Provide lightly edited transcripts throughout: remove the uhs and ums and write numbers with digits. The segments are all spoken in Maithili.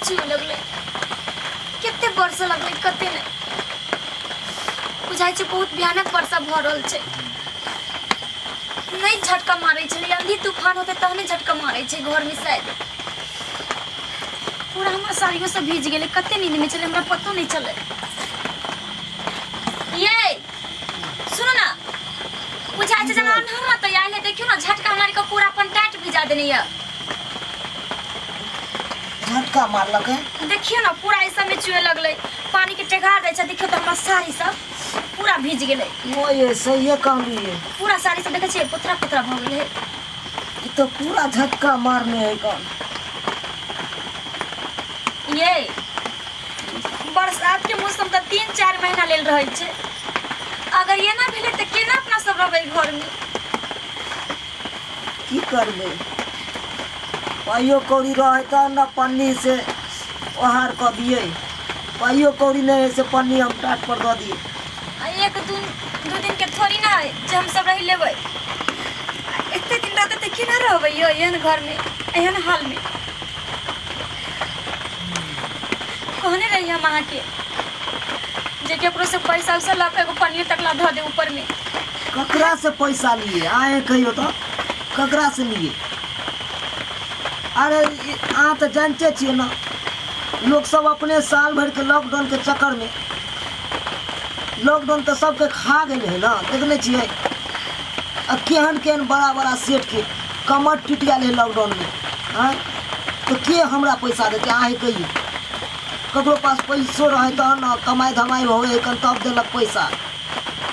चुए लगलै, कते बरसऽ लगलै कते नहि। बुझाइ छै बहुत भयानक वर्षा भऽ रहल छै। नहि झटका मारै छलै, आंधी तूफान होतै तहने झटका मारै छै घरमे शायद। पूरा हमर साड़ियो सब भीज गेलै, कते नींदमे छलै हमरा पतो नहि चलै। ये सुनो ना, बुझाइ छै जेना अन्हार तऽ आयल है, देखियौ ने झटका मारि कऽ पूरा अपन टाट भिजा देने यऽ। झटका मारलक है? देखियौ ने पूरा एहि सबमे चुए लगलै, पानी के टेघार दै छै। देखियौ तऽ हमर साड़ी सब पूरा भीज गेलै। ओ ये सहिए कहलिए। पूरा साड़ी सब देखै छियै पोतरा पोतरा भऽ गेलै। ई तऽ पूरा झटका मारने है कन। ये बरसात के मौसम तऽ 3-4 महीना लेल रहै छै, अगर एना भेलै तऽ केना अपना सब रहबै घरमे? की करबै, पाइयो कौड़ी रहै तहन ने पन्नी से ओहार कऽ दियै। पाइयो कौड़ी नहि है से पन्नी हम टाट पर दऽ दियै। आ एक दू दू दिन के थोड़ी ना है जे हम सब रहि लेबै, एते दिन रहतै तऽ केना रहबै यौ एहन घरमे एहन हालमे? कहने रही हम अहाँके जे केकरो से पैसा उसा लऽ कऽ एगो पन्नियो तक ला धऽ दे ऊपरमे। ककरा से पैसा लिए आए कहियो तऽ ककरा से लिए? अरे अहाँ तऽ जानते छियै ने, लोक सब अपने साल भरि के लॉकडाउन के चक्कर में, लॉकडाउन तऽ सबके खा गेल है ना, देखने छियै आ केहन केहन बड़ा बड़ा सेठ के कमर टूटि गेल है लॉकडाउन में। आँय तऽ के हमरा पैसा देतै अहाँ कहियौ? ककरो पास पैसो रहै तहन ने, कमाइ धमाइ होइ है तब देलक पैसा,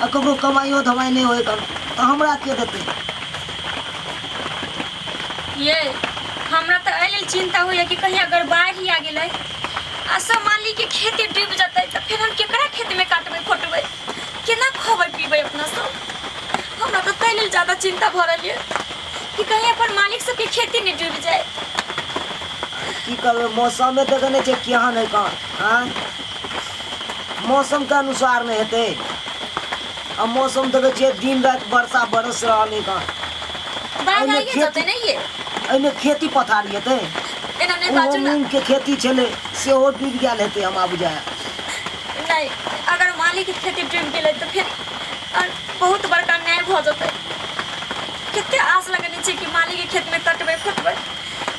आ ककरो कमाइयो धमाइ नहि होइ तऽ हमरा के देतै? ये हमरा तऽ एहि लेल चिंता होइए कि कहीं अगर बाढ़ि आ गेलै आ सब मान ली कि खेती डूबि जेतै तऽ फेर हम केकरा खेतमे काटबै खोटबै, केना खबै पीबै अपना सब? हमरा तऽ ताहि लेल ज्यादा चिंता भऽ रहल यऽ कि कहीं अपन मालिक सबके खेती नहि डूबि जाय। की करबै, मौसमे देखै नहि छियै केहन है कहाँ। आँय मौसमके अनुसार नहि हेतै। आ मौसम देखै छियै दिन राति वर्षा बरस रहल है कहाँ। बाढ़ एहिमे आइए खेती जेतै ने ये? एहिमे खेती पथारी हेतै? एना नहि ओहो बाजू ने। मूँगके खेती छलै सेहो डूबि गेल हेतै हमरा बुझाए। नहि, अगर मालिक के खेती डूबि गेलै तऽ फेर और बहुत बड़का न्याय भऽ जेतै। कते आस लगेने छै कि मालिक के खेतमे कटबै खोटबै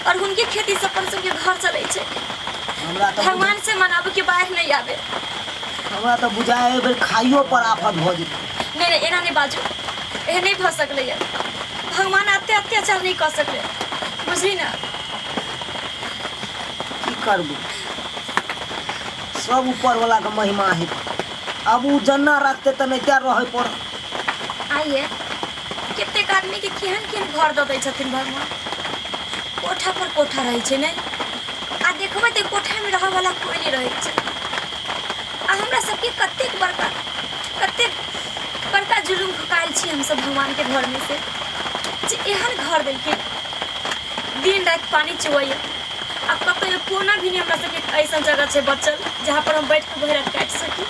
और हुनके खेती से अपन सबके घर चलै छै। हमरा तऽ भगवान से मनाबू कि बाढ़ि नहि आबे। हमरा तऽ बुझाए एहि बेर खाइयो पर आफत भऽ जेतै। नहि नहि, एना नहि बाजू, एहन नहि भऽ सकलैए। भगवान एते अत्याचार नहि कऽ सकलै, बुझली ने? की करबै, सब ऊपर वाला के महिमा है। अब उ जन्ना रखते तऽ नहीं तैयार रहे पड़त। आइए कतेक आदमी के केहन केहन घर दऽ दै छथिन भगवान, कोठा पर कोठा रहै छै ने, आ देखबै तऽ कोठामे रहऽवला कोइ नहि रहै छै। आ हमरा सबके कतेक बड़का कतेक बड़का जुलुम फकायल छी हमसब भगवानके घरमे से जे एहन घर देलखिन, दिन राति पानि चुअइए आ कतौ कोना भी नहि हमरा सबके ऐसन जगह छै बचल जहाँ पर हम बैठ के भरि राति काटि सकी।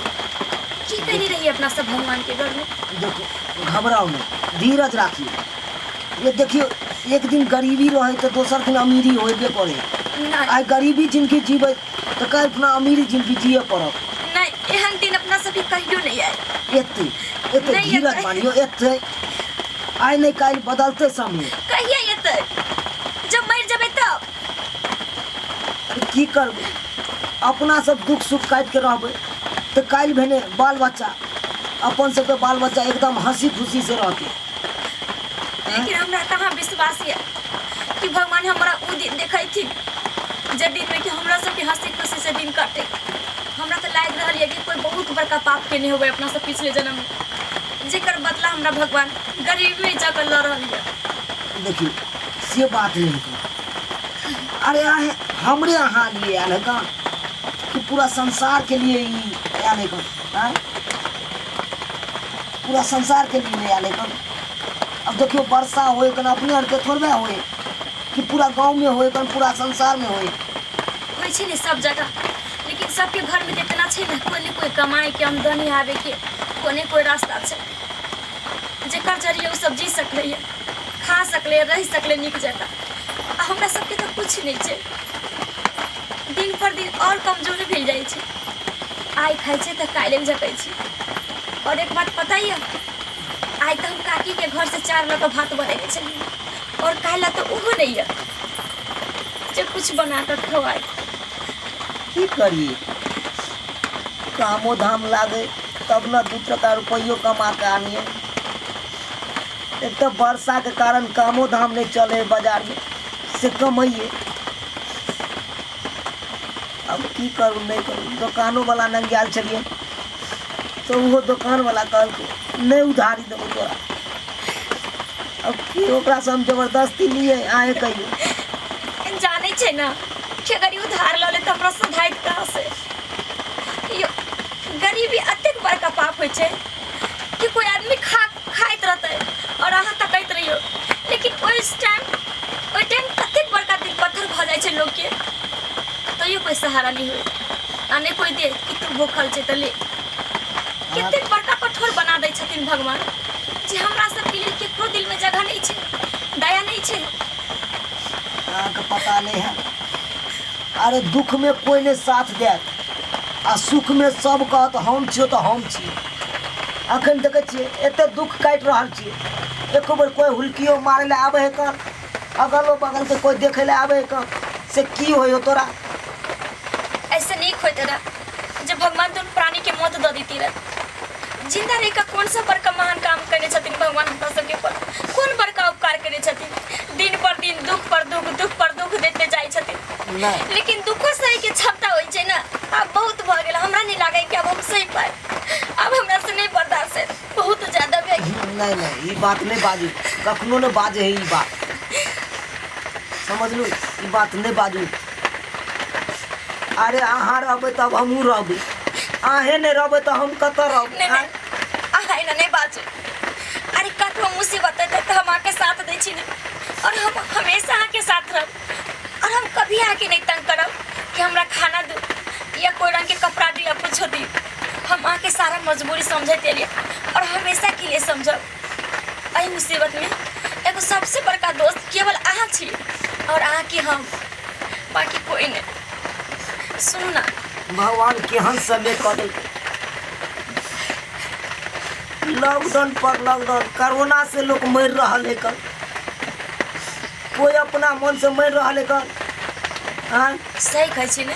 की कहने रहिए अपना सब भगवान के घर में? देखो घबराओ नहीं, धीरज राखिए। ये देखियो एक दिन गरीबी रहे तो दोसर दिन अमीरी होबे करे। नहीं। आइ गरीबी जिंदगी जीवे तो काल्हि अपना अमीरी जिंदगी जिए पड़त। नहीं, एहन दिन अपना सबके कहियो नहीं आए। एते एते नहीं धीरज एतै। मानियो, एते आइ नहीं काल्हि बदलते समय। कहिया एतै? जब मरि जेबै तब। अरे की करबै, अपना सब दुख सुख काटि के रहबै तऽ काल्हि भेने बाल बच्चा अपन सबके बाल बच्चा एकदम हंसी खुशी से रहतै। लेकिन हमरा कहाँ विश्वास यऽ कि भगवान हमरा उ दिन देखैथिन जे दिन में कि हमरा सबके हंसी खुशी से दिन कटे। हमरा तऽ लागि रहल यऽ कि कोई बहुत बड़का पाप केने होबै अपना सब पिछले जन्म में, जेकर बदला हमरा भगवान गरीबी में जाकर लऽ रहल यऽ। देखियौ से बात नहीं है। अरे आहे हमरे अहाँ लिए आयल है का कि पूरा संसार के लिए ई आयल है का? आँय? पूरा संसार के लिए आयल है का? अब देखियो वर्षा होए कन अपने आर के थोड़बे होए कि पूरा गांव में होए कन पूरा संसार में होए। होइ छै ने सब जगह, लेकिन सबके घर में जितना छै ने कोई ने कोई कमाए के आमदनी आवे के कोई ने कोई रास्ता छै जेकर जरिए ओ सब जी सकलै है, खा सकलै है, रहि सकलै नीक जकाँ। आ हमरा सबके तऽ कुछ नहि छै। दिन दिन पर दिन और कमजोर भेल जाइ छै। आइ खाइ छै तऽ काल्हि झकै छी। और एक बात पता यऽ, आइ तऽ हम काकी के घर से चार लऽ कऽ भात बनेने छलियै और काल्हि तऽ ओहो नहि यऽ जे कुछ बना कऽ खवाइ। की करिए, कामो धाम लागे तब ने 2 टका रुपैयो कमा के आनिए। एक तऽ वर्षा के कारण कामो धाम नहीं चले बाजार में, से कमाइए। अब की करू नहीं करू, दोकानो वाला नंग गेल छलियै तो वो दोकान वाला कहलकै नहीं उधारी देबो तोरा। अब की ओकरा से हम जबरदस्ती लिए आए कहियो। जानै छै ना कि अगर ई उधार लऽ ले तऽ हमरा सधाइत कहाँ से। यो गरीबी अतेक बड़का पाप होइ छै कि कोई आदमी खाइत रहतै और अहाँ तकैत रहियो, लेकिन ओहि टाइम कतेक बड़का दिल पत्थर भऽ जाइ छै लोकके, तैयो कोई सहारा नहीं होइ आ नहि कोई दे कि तू भूखल छै तऽ ले। कतेक बड़का कठोर बना दै छथिन भगवान जे हमरा सबके लेल केकरो दिल में जगह नहीं छै, दया नहीं छै। अहाँके पता नहीं है, अरे दुख में कोई नहीं साथ देत आ सुख में सब कहत हम छियो तऽ हम छियो। अखन देखै छियै एते दुख काटि रहल छियै, एको बेर कोई हुलकियो मारै लए आबै है कन, अगलो बगल के कोई देखै लए आबै है कन, से की होइ हो तोरा? ऐसे नहीं होइत रह जे भगवान दुनू प्राणी के मौत दऽ देती रह। जिंदा रहि कऽ कोन सा बड़का महान काम करने छथिन भगवान हमरा सबके ऊपर, कोन बड़का उपकार करने छथिन? दिन पर दिन दुख पर दुख, दुख पर दुख देते जाइ छथिन। नहीं। लेकिन दुखो सही के क्षमता होइ छै ना। आब बहुत भऽ गेल, हमरा नहीं लागै कि आब हम सही पाएब, आब हमरा से नहीं बर्दाश्त है, बहुत ज्यादा भए गेल। नहीं नहीं, ई बात नहीं बाजू, कखनो नहीं बाजे है ई बात, समझलू? ई बात नहीं बाजू। अरे अहाँ रहबै तब हमहूँ रहबै, अहें नहीं रहबै तऽ हम कतऽ रहबै? नहीं, नहीं, अहाँ एना नहीं बाजू। अरे कतबो मुसीबत एतै तऽ हम अहाँके साथ दै छी ने, और हम हमेशा अहाँके साथ रहब, और हम कभी अहाँके नहीं तंग करब कि हमरा खाना दू या कोई रंग के कपड़ा दू या कुछो दी। हम अहाँके सारा मजबूरी समझैत एलियै और हमेशा के लिए समझब। एहि मुसीबत में एगो सबसे बड़का दोस्त केवल अहाँ छी और अहाँके हम, बाकी कोई नहीं। सुनू ना, भगवान केहन समय कऽ देलकै, लॉकडाउन पर लॉकडाउन, कोरोना से लोग मरि रहल है कन, कोई अपना मन से मरि रहल है कन। आँय? सही कहै छी ने?